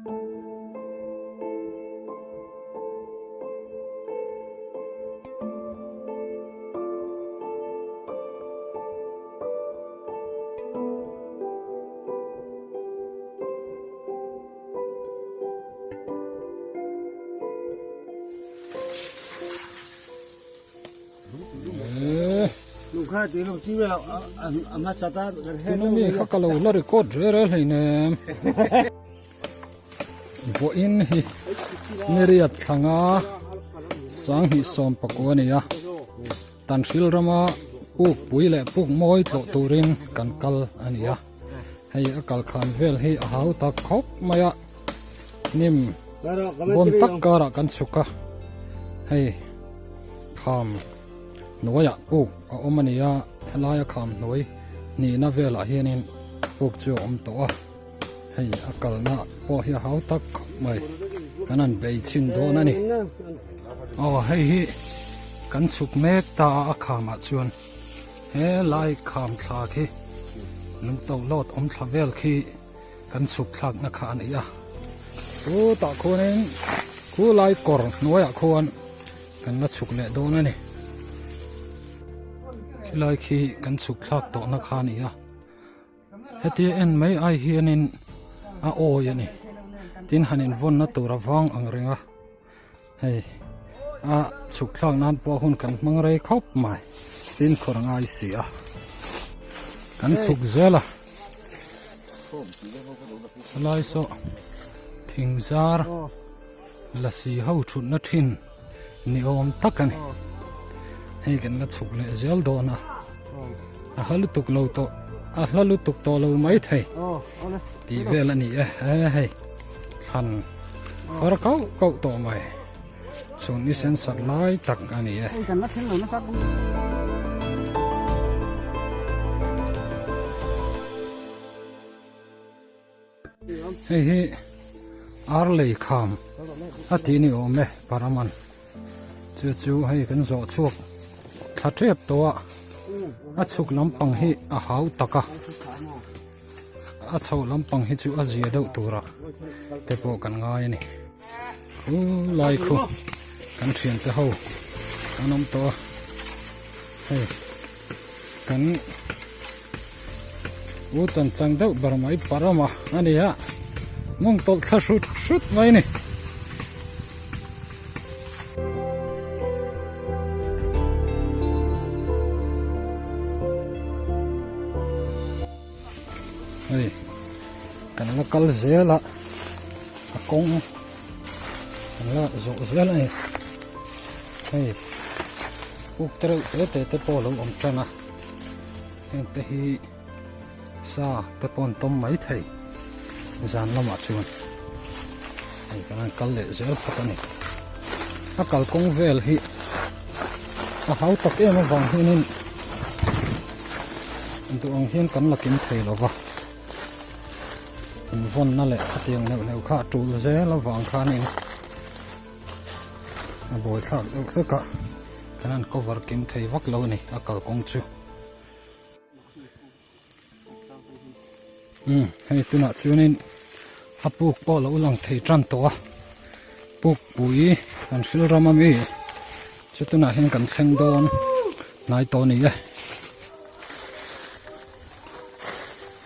Tuna mi kha ka lo la record reh reh hleinem. Vawiin hi Niriat thlanga sanghnih sawm pakua a ni a, Tanhril rama puk pui leh puk mawi tlawh turin kan kal a ni a. Hei a kal khan vel hi a hau tak khawp mai a, hnim bawn tak karah kan chhuk a, hei kham hnuaiah puk a awm a ni a, helaia kham hnuai hnihna velah hianin puk chu a awm tawh a, hei a kalna pawh hi a hau tak khawp mai, kan han bei chhin dawn a ni. Aw hei hi kan chhuk mek ta a, a khamah chuan. He lai kham thla khi lung to lawt awm thla vel khi kan chhuk thlak na kha a ni a, chutah khuanin khu lai kawr hnuaiah khuan kan la chhuk leh dawn a ni. Khilai khi kan chhuk thlak tawh na kha a ni a, hetia en mai ai hianin a awi a ni, tin han invawnna tur a vang ang reng a. Hei a chhuk thlak nan pawh hun kan hmang rei khawp mai tin khawr a ngai si a kan chhuk zel a helai saw thing zar lasi ho thutna thin ni awm tak a ni hei kan la chhuk leh zel dawn a a hla lutuk lo tawh a hla lutuk tawh lo mai thei tih vel a ni e hei thlan Kawr kauh kauh tawh mai. Chhun ni sen sat lai tak a ni e. Hei hi ar lei kham a tih ni awm e Paraman. Chu chu hei kan zawh chhuak thla tep tawh a, a chhuk lampang hi a hau tak a. A chhoh lampang hi chu a zia deuh tura te pawh kan ngai a ni. Khu lai khu kan thian te ho an awm tawh a. Hei kan u chan chang deuh ber mai parama a ni a. Mawng tawlh thla hrut hrut mai a ni. Hei kan la kal zel a a kawng kan la zawh zel a ni hei puk te reuh te te te pawh a lo awm tan a heng te hi sa te pawh an tawm mai thei zan lamah chuan hei kan han kal leh zel phawt a ni a kalkawng vel hi a hau tak em avang hianin duh ang hian kan la kim thei lo va invawnna leh khatiang neuh neuh kha a tul zel avang khanin a buaithlak deuh hlek a kan han cover kim thei vak lo a ni a kalkawng chu. Umm hei tunah chuanin a puk pawh lo lang thei tan tawh a puk pui kan hril ram ami chu tunah hian kan thleng dawn hnai tawh a ni e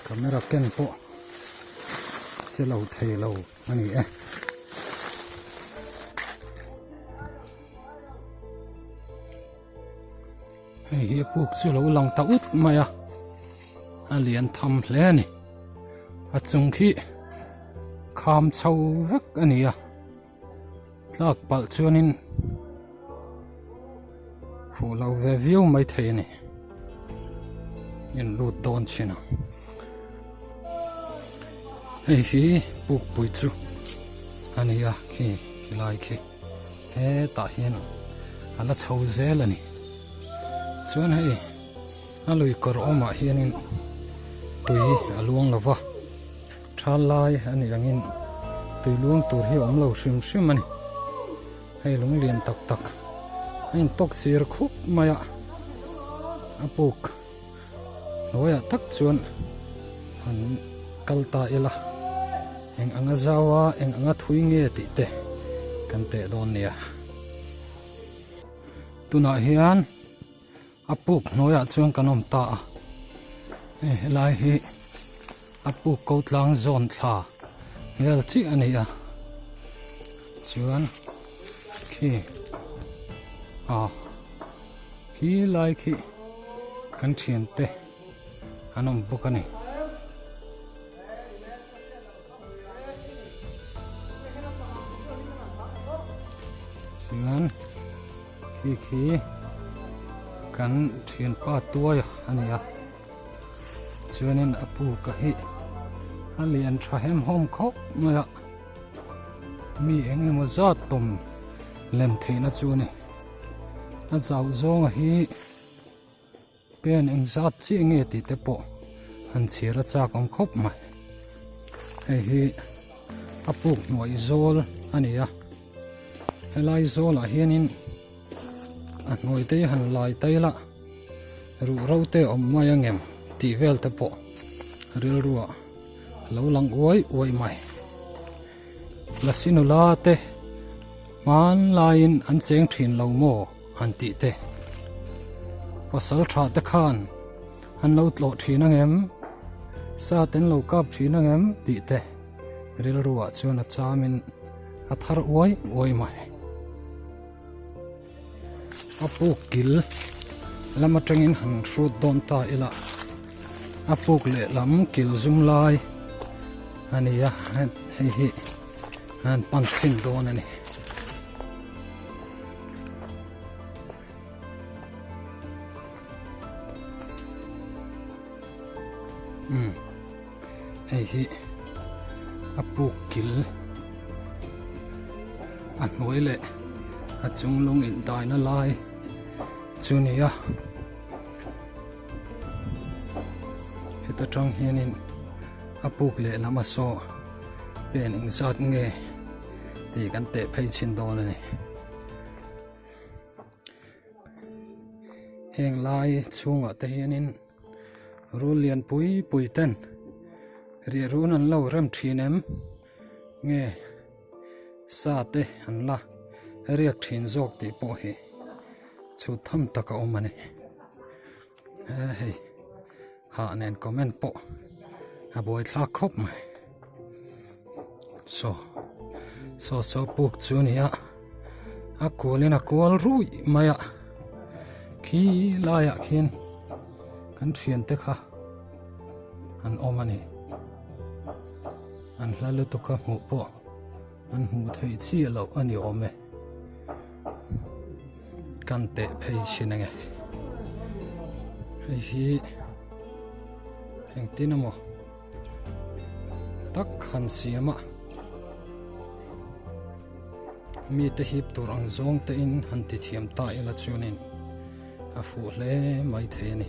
camera ken pawh che lo thei lo a ni e. Hei hi a puk chu lo lang ta ut mai a, a lian tham hle a ni. A chung khi kham chho vek a ni a, tlak palh chuanin fuh lo ve viau mai thei a ni. In lut dawn chin ang. Hei hi pukpui chu a ni a khi khilai khi. Hetah hian a la chho zel a ni. Chuan hei a lui kawr awmah hianin tui a luang lo va, thal lai a nih angin tui luang tur hi a awm lo hrim hrim a ni. Hei lung lian tak tak a intawk sir khup mai a, a puk hnuaiah tak chuan han kal ta ila. Eng anga zau a, eng anga thui nge tih te kan teh dawn nia. Tunah hian a puk hnuaiah chuan kan awm ta a, hei helai hi a puk ko tlang zawn thla vel chiah a ni a, chuan khi ah khi lai khi kan thiante an awm bawk a ni. Chuan khi khi kan thianpa tuai a ni a chuanin a puk a hi a lian tha hem hawm khawp mai a mi eng emaw zat tawm lem theihna chu a ni a zau zawnga hi. Pen engzat chiah nge tih te pawh han chhir a chak awm khawp mai. Hei hi a puk hnuai zawl a ni a, helai zawlah hianin a hnuai te hi han lai tai la ruh ro te a awm mai ang em tih vel te pawh rilruah a lo lang uai uai mai. Lasi nula te hmanlaiin an cheng thin lo maw han tih te. Pasal tha te khan an lo tlawh thin ang em? Sa te an lo kap thin ang em? tih te rilruah chuan a chamin a thar uai uai mai. A puk kil lam atangin han hrut dawn ta ila a puk lehlam kil zum lai a ni a hei hi an pan thin dawn a ni. Umm hei hi a puk kil a hnuai leh a chung lung in daina lai chu ni a heta tang hianin a puk leh lam a saw pen engzat nge tih kan teh phei chhin dawn a ni. Heng lai chhungah te hianin rul lian pui pui ten riah run an lo rem thin em nge sa te an la riak thin zawk tih pawh hi chhut tham tak a awm a ni he hei hah nen comment pawh a buai thlak khawp mai saw saw saw puk chu a ni a a kual in a kual ruih mai a khi laiah khian kan thian te kha an awm a ni an hla lutuk a hmuh pawh an hmuh theih chiah loh a ni awm e kan teh phei chin ange hei hi engtin emaw tak han siam a mite hip tur ang zawng te in han ti thiam ta ila chuanin a fuh hle mai thei a ni.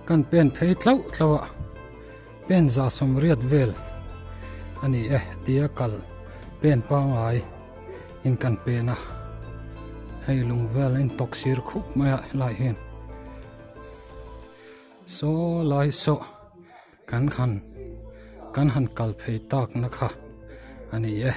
Kan pen phei tlauh tlauh a pen za sawmriat vel a ni e tia kal pen pangai in kan pen a hei lung vel a intawk sir khup mai a helai hian saw lai saw kan han kan han kal phei tak na kha a ni e.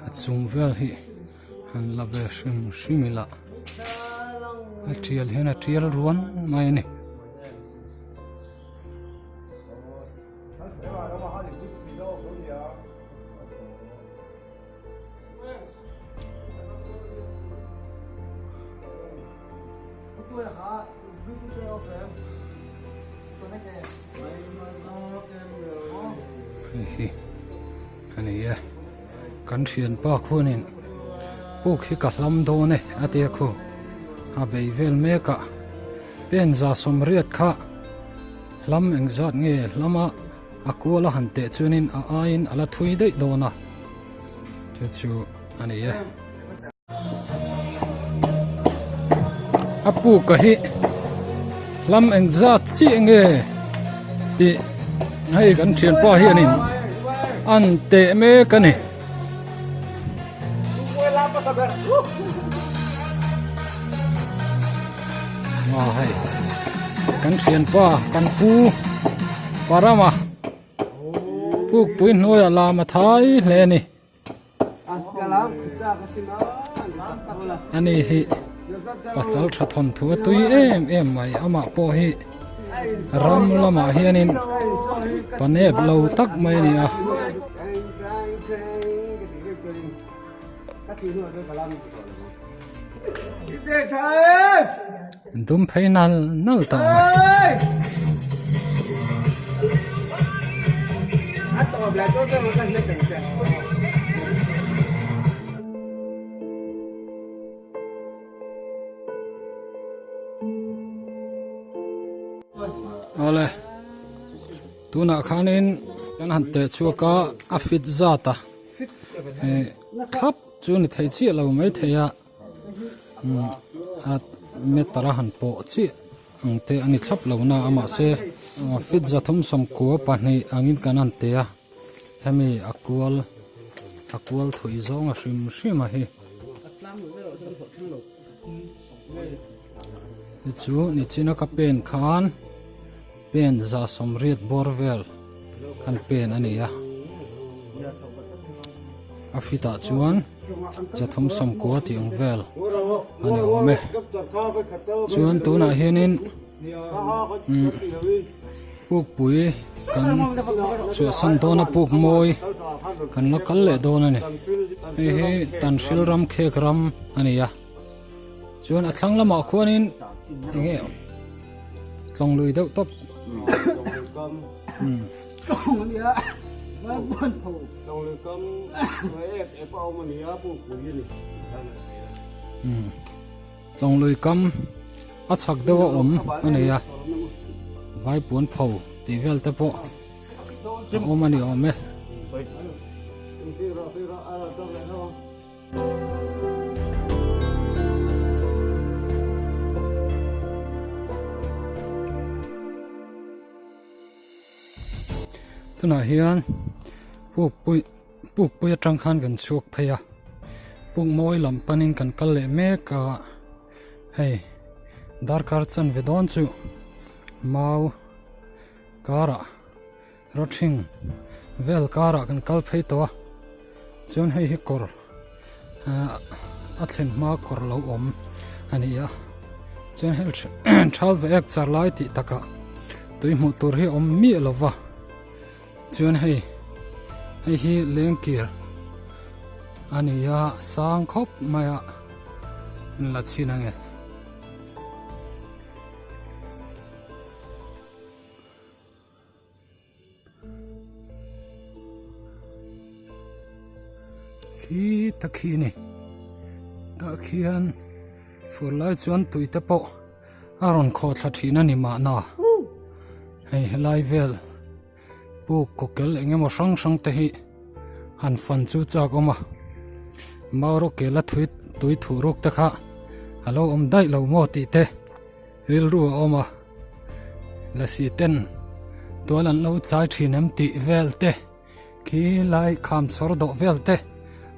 A chung vel hi han la ve hrim hrim ila a tial hian a tial ruan mai a ni. Hei hi a ni e kan thianpa khuanin puk hi ka hlam dawn e a tia khu a bei vel mek a pen za sawmriat kha hlam engzat nge hlama a kual a han teh chuanin a aiin a la thui daih dawn a chu chu a ni e. A puka hi hlam engzat chiah nge tih hei kan thianpa hianin an teh mek a ni. Aw hei kan thianpa kan pu Parama pukpui hnuaiah lam a thai hle a ni. Ani hi pasal tha thawn thu a tui em em mai amah pawh hi ram lamah hianin panep lo tak mai a ni a. Dum phei nal nal tawh mai. Awle tunah khanin kan han teh chhuak a a fit zat a thlap chu ni thei chiah lo mai thei a. A meter a han pawh chiah ang te a ni thlap lo na a mahse feet 392 angin kan han ti a hemi a kual a kual thui zawng a hrim hrim a hi hi chu nichina ka pen khan pen 180 bawr vel kan pen a ni a a fit ah chuan. 390 tih ang vel a ni awm e chuan tunah hianin umm pukpui kan chhuahsan dawn a puk mawi kan la kal leh dawn a ni hei hi tanhril ram khek ram a ni a chuan a thlang lamah khuanin eng nge tlawng lui deuh tawp umm. Tlawng lui kam a chhak deuh a awm a nei a vaipuan pho tih vel te pawh a awm a ni awm e. Tunah hian pukpui pukpui atang khan kan chhuak phei a puk mawi lam panin kan kal leh mek a hei darkar chanve dawn chu mau karah rawthing vel karah kan kal phei tawh a chuan hei hi kawr a thlen hma kawr lo awm a ni a chuan hei thal ve ek char lai tih takah tui hmuh tur hi awm miah lo va chuan hei hei hi lengkir a ni a sang khawp mai a. In la chhin ange. Khi ta khi ni tah khian fur lai chuan tui te pawh a rawn khawh thla thin a ni mahna hei helai vel puk kawkel eng emaw hrang hrang te hi han fan chu chak awm a maurawkela thui tui thuh ruk te kha a lo awm daih lo maw tih te. Rilru a awm a, lasi ten tual an lo chai thin em tih vel te, khi lai kham chhawr dawh vel te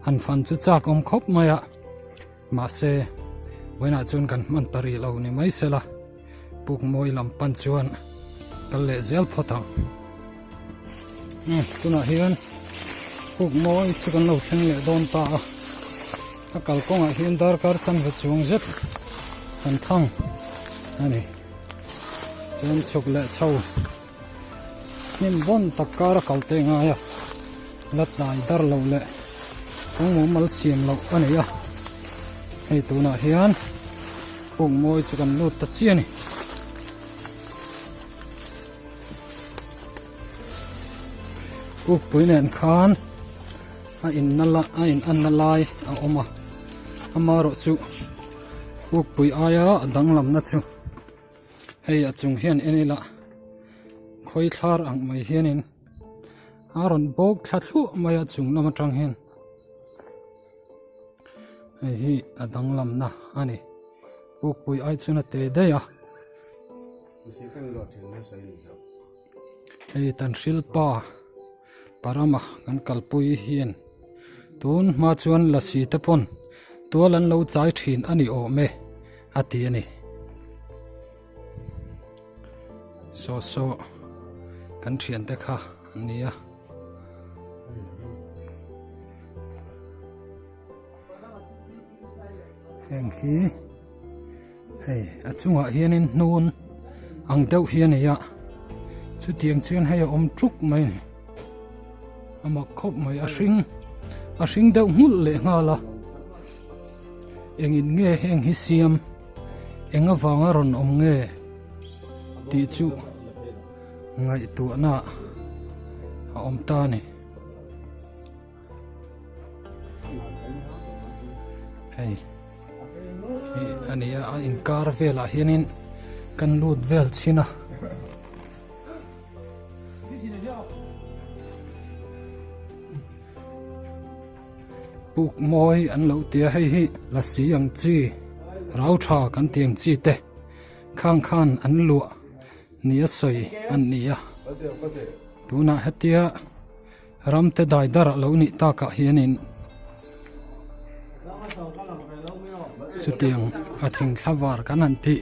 han fan chu chak awm khawp mai a, mahse vawiinah chuan kan hman ta rih lo ni mai sela, pukmawi lam pan chuan kal leh zel phawt ang. Umm tunah hian pukmawi chu kan lo thleng leh dawn ta a. A kalkawngah hian darkar chanve chuang zet kan thang a ni. Chuan chhuk leh chho hnim bawn tak kar a kal te ngai a, la tlai dar loh leh kawng mumal siam loh a ni a. Hei tunah hian puk mawi chu kan lut ta chiah a ni. Pukpui nen khan. A in na la a in an na lai a awm a amaherawh chu pukpui aia a danglamna chu hei a chung hian en ila khawi thlar ang mai hianin a rawn bawk thla thluah mai a chung lam atang hian hei hi a danglamna a ni pukpui ai chuan a te daih a. Hei Tanhrilpa Parama kan kalpui hian tun hma chuan lasi te pawn tual an lo chai thin a ni awm e a ti a ni. Saw saw kan thiante kha an ni a. Heng hi hei a chungah hianin hnun ang deuh hi a nei a chutiang chuan hei a awm tuk mai a ni a mak khawp mai a hring a hring deuh nghulh leh nghal a engin nge heng hi siam eng avanga rawn awm nge tih chu ngaihtuahna a awm ta a ni. Hei hi a ni a a inkar velah hianin kan lut vel chhin a. Puk mawi an lo ti a hei hi lasi ang chi rau tha kan tih ang chi te khang khan an luah ni a sawi an ni a tunah hetia. Ramte dai dar a lo nih takah hianin chutiang a thing thla var kan han tih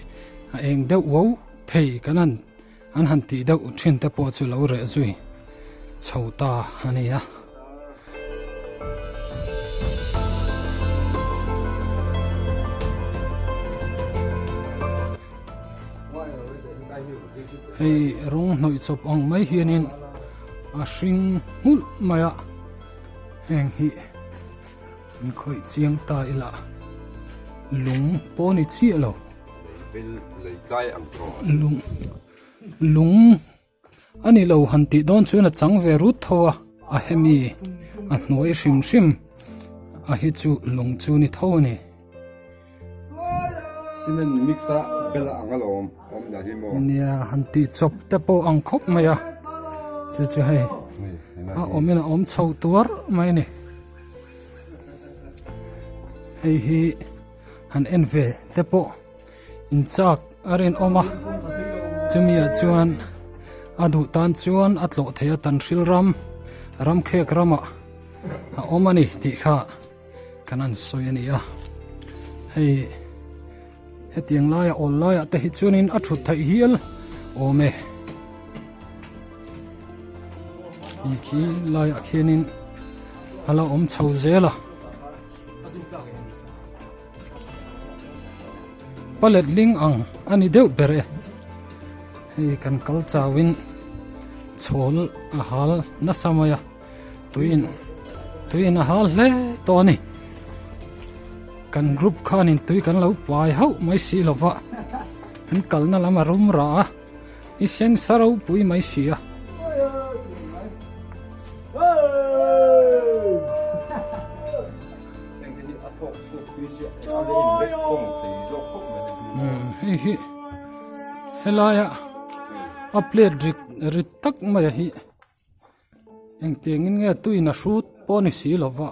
a eng deuh uau thei kan han an han tih deuh thin te pawh chu lo reh zui chho ta a ni a. Hei rawng hnawih chawp ang mai hianin a hring nghulh mai a heng hi an khawih chiang ta ila lung pawh a ni chiah lo lung lung a ni lo han tih dawn chuan a chang ve rut tho a a hemi a hnuai hrim hrim a hi chu lung chu ni tho a ni. Cement mix a bel ang alawm awm dah hi maw. Nia han tih chawp te pawh ang khawp mai a chu chu hei a awm in a awm chho tuar mai a ni hei hi han en ve te pawh in chak a rinawm a chumi ah chuan a duh tan chuan a tlawh thei a tanhril ram ramkhek ramah a awm a ni tih kha. Kan an sawi a ni a, hei hetiang laia awl laiah te hi chuanin a thut theih hial awm e. Hei khi laiah khianin a la awm chho zel a. Palet ling ang a ni deuh ber e. Hei kan kal chauhin chhawl a hal nasa mai a. Tuiin tuiin a hal hle tawh a ni. Kan group khanin tui kan lo pai hauh mai si lova kan kalna lam a rum rah a i sen sa ropui mai si a. Hei hi helaia a plate rit rit tak mai a hi. Engtiangin nge tuin a hrut pawh a ni si lo va,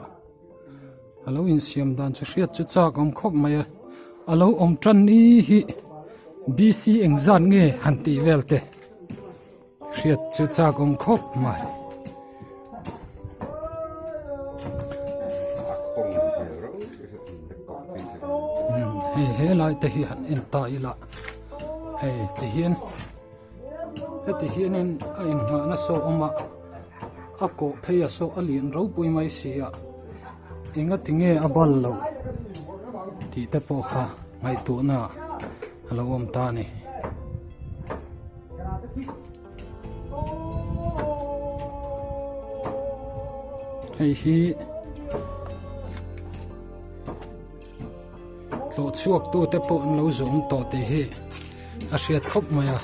a lo insiam dan chu hriat chu chak awm khawp mai a, a lo awm tan ni hi BC engzat nge han tih vel te hriat chu chak awm khawp mai. Hei helai te hi han en ta ila hei tihian. Heti hianin a inngahna saw awm a, a kawh phei a saw a lian ropui mai si a, engati nge a bal loh tih te pawh kha ngaihtuahna a lo awm ta a ni. Hei hi Tlawh chhuak tu te pawh an lo zawm tawh tih hi a hriat khawp mai a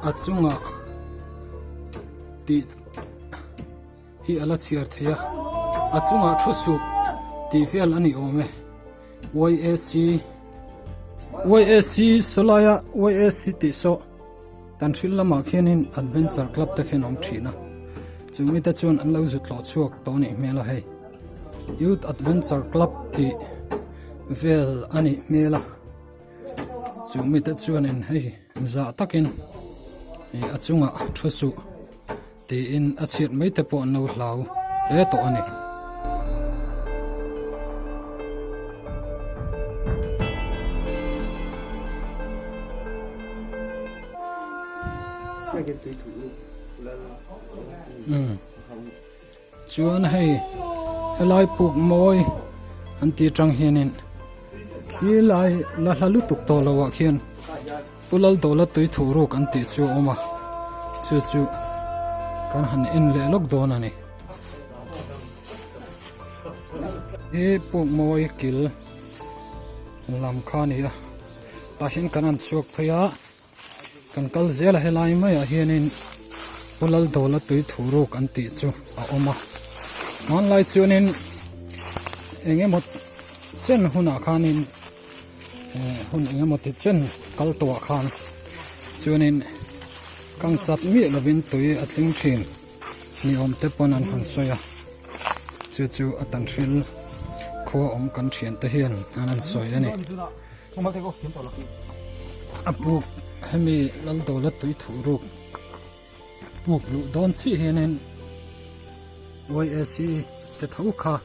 a chungah tih hi a la chhiar thei a a chungah thu suh tih vel a ni awm e YAC YAC sawlaia YAC tih saw tan hril lamah khianin adventure club te khian a awm thin a chumi te chuan an lo zu tlawh chhuak tawh a nih hmel a hei. Youth Adventure Club tih vel a nih hmel a chu mite chuanin hei zah takin ih a chungah thu suh tiin a chhiat mai te pawh an lo hlau hle tawh a ni. Chuan hei helai puk mawi an tih atang hianin khi lai la hla lutuk tawh lo ah khian Pu Laldawla tui thuh ruk an tih chu a awm a chu chu kan han en leh lawk dawn a ni. Hi puk mawi kil lam kha a ni a tah hian kan han chhuak phei a. Kan kal zel a helai maiah hianin Pu Laldawla tui thu ruk an tih chu a awm a hmanlai chuanin eng emaw chen hunah khanin eh hun eng emaw ti chen kal tawhah khan chuanin kang chat miah lovin tui a tling thin ni awm te pawn an han sawi a chu chu a tan hril khua awm kan thiante hian an han sawi a ni. A puk hemi Laldawla tui thuh ruk puk luh dawn chiah hianin YAC te tho kha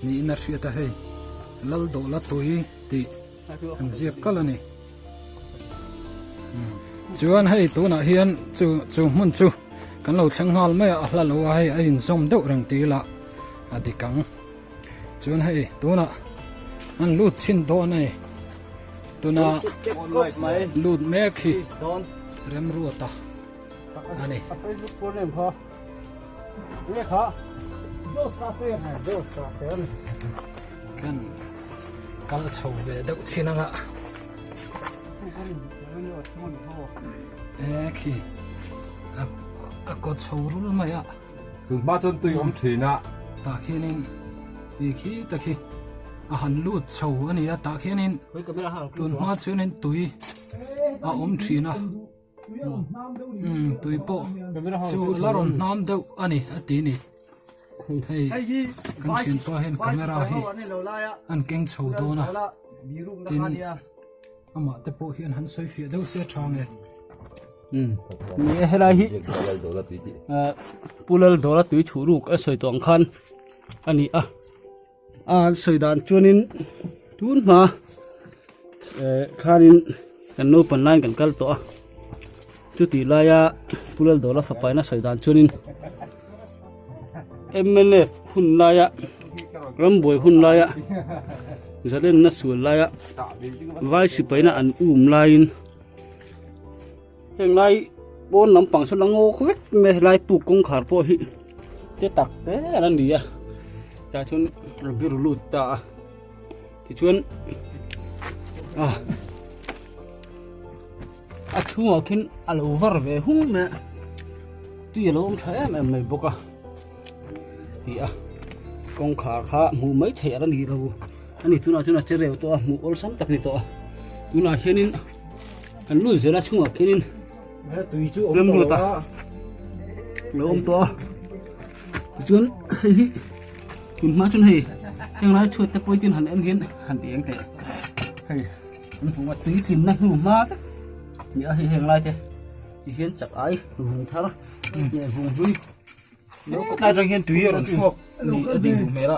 niin a hriat a hei Laldawla tui tih an ziak kal a ni. Chuan hei tunah hian chu chu hmun chu kan lo thleng nghal mai a a hla lo a hei a inzawm deuh reng tih lah a dik ang. Chuan hei tunah an lut chhin dawn a ni tuna lut mek hi remruata a ni. Kan kal chho ve deuh chhin anga e khi a kaw chho rul mai a. Tun hma chuan tui awm thin a. Tah khianin ih khi ta khi a han lut chho a ni a tah khianin tun hma chuanin tui a awm thin a umm tui pawh chu la rawn hnam deuh a ni a ti ni hei kan thianpa hian camera hi an keng chho dawn a tin amah te pawh hian han sawi fiah deuh se tha nge. Ni e helai hi Pu Laldawla tui thuh ruk a sawi tawh ang khan a ni a a sawi dan chuanin tun hma khanin kan naupang laiin kan kal tawh a chutih laia Pu Laldawla fapa in a sawi dan chuanin mnf hun laia rambuai hun laia zalenna sual laia vai sipaina an um laiin. Heng lai pawn lampang sawn a ngawk vek mai a helai puk kawngkhar pawh hi te tak te an ni a. Tah chuan a bir lut ta a tichuan ah a chhungah khin a lo var ve hung mai a tui a lo awm tha em em mai bawk a ti a kawngkhar kha hmuh mai theih a la ni lo a ni tunah chuan a che reu tawh a hmuh awlsam tak a ni tawh a tunah hianin kan lut zel a chhungah khianin tui chu awm tawh lo a lo awm tawh a tichuan hei hi tun hma chuan hei heng lai chhuat te pawh tin han en hian han ti eng teh hei an hmu a tui tlinna hnu hma vek ni a hei heng lai te ti hian chak ai vung thar leh vung hlui lo tlai atang hian tui a rawn chhuak ni a ding duh hmel a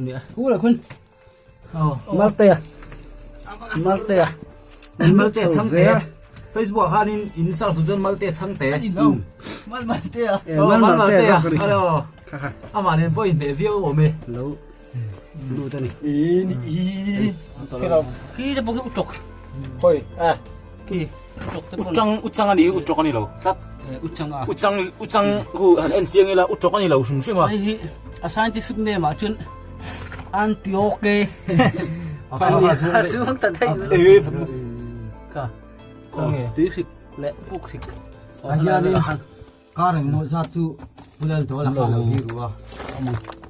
ni a u la khun Maltea Maltea Maltea chhangte Facebook ah khanin in search duh chuan Maltea chhangte Mal Maltea Mal Maltea hello amah nen pawh inhmeh viau awm e lo lut ani in i khi te pawh khi uṭawk khawi a khi uṭawk te pawh uchang uchang ani uṭawk ani lo tlat uchang a uchang uchang hu han en chiang ila uṭawk ani lo hrim hrim a hei hi a scientific name ah chuan Antioche a zuang ta daih mai ka tui hrik leh puk hrik a hianin kar engmaw zat chu pulal dawl a kha lo hi ru a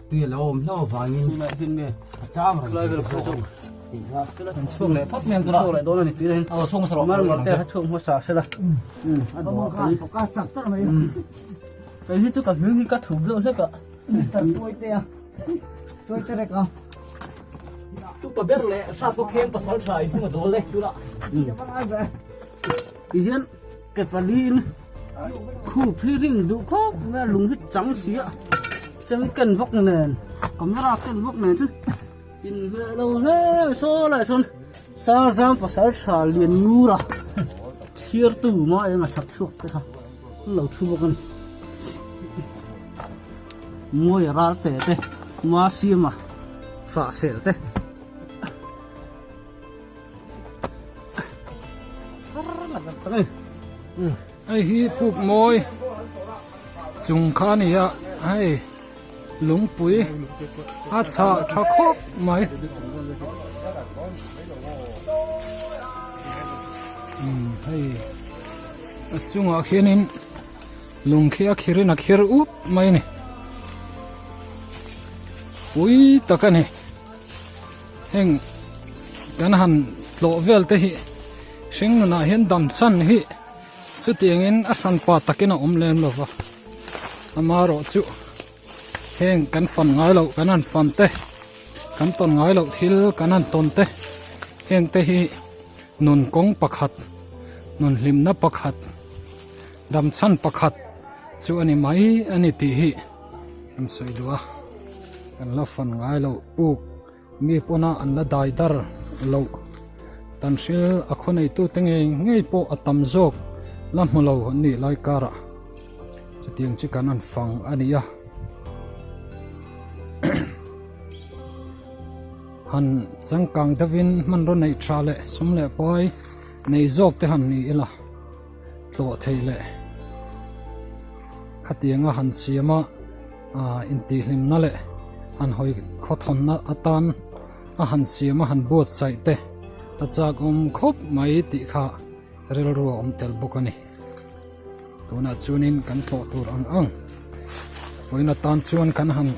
tui a lo awm hlauh avangin a chang reng an chhuak leh phawt mai ang tunah chhuak leh dawn a ni tih a chhuak hmasa rawh mar mar te kha chhuak hmasa sela a dawh a kei hi chu ka hming hi ka thup deuh hlek a Mister Tuaitea Tuaite rek a Tupa ber leh hrat bawk hian pasal tha in hung a dawl e tunah Ti hian ke paliin khup hi rin duh khawp mai a lung hi chang si a cheng ken bawk nen camera ken bawk nen chu inhmeh lo hle saw lai sawn Sarzam pasal tha lian ngur a chhiartu mah eng a chak chhuak te kha an lo thu bawk a ni. Mawi a ral te te ma siam a hrah sel te Hei hi puk mawi chung kha a ni a hei lungpui a chhah tha khawp mai umm hei a chungah khianin. Lung khi a khir in a khir ut mai a ni. Pui tak a ni. Heng kan han tlawh vel te hi hring nunah hian dam chhan hi chutiang in a hran pa takin a awm lem lo va. Amaherawh chu heng kan fan ngai loh kan han fan te kan tawn ngai loh thil kan han tawn te heng te hi nun kawng pakhat nun hlimna pakhat. Damchhan pakhat chu a ni mai a ni tih hi kan sawi duh a, kan la fan ngai loh puk mi pawna an la dai dar loh tan hril a khaw neitute ngei ngei pawh a tam zawk la hmu lo an nih lai karah chutiang chu kan han fang a ni a. Han changkang deuhin hmanraw neih tha leh sum leh pai nei zawk te han ni ila. tlawh theih leh khatianga han siam a ah intihhlimna leh han hawi khawthawnna atan a han siam a han buatsaih te a chak awm khawp mai tih kha rilru a awm tel bawk a ni tunah chuanin kan tlawh tur ang ang vawiin atan chuan kan han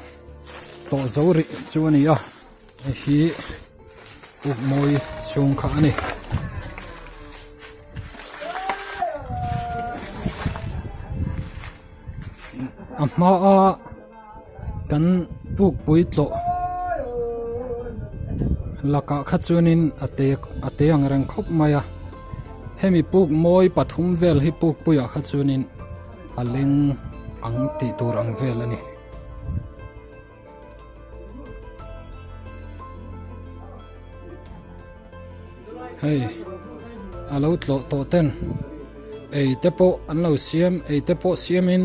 tlawh zo rih chu a ni a hei hi uk mawi chhung kha a ni. A hmaa kan pukpui tlawh lakah kha chuanin a te a te ang reng khawp mai a hemi puk mawi pathum vel hi pukpuiah kha chuanin a leng ang tih tur ang vel a ni. Hei a lo tlawh tawh ten ei te pawh an lo siam ei te pawh siamin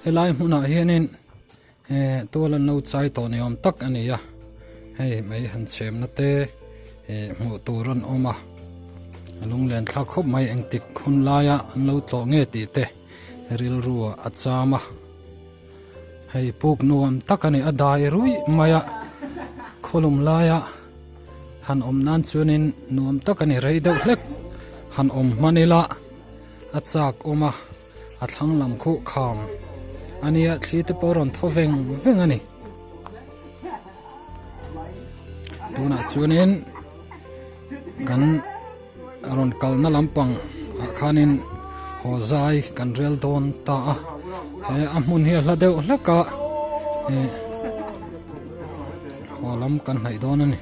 helai hmunah hianin eh tual an lo chai tawh ni awm tak a ni a hei mai han chhemna te eh hmuh tur an awm a a lunglen thlak khawp mai engtik hun laia an lo tlawh nge tih te rilru ah a cham a. Hei puk nuam tak a ni a dai ruih mai a khawlum laia han awm nan chuanin nuam tak a ni rei deuh hlek han awm hman ila a chak awm a a thlang lam khuh kham a nia thli te pawh a rawn thaw veng veng a ni tunah chuanin kan rawn kalna lampang ah khanin haw zai kan rel dawn ta a he a hmun hi a hla deuh hlek a ih haw lam kan hnaih dawn a ni.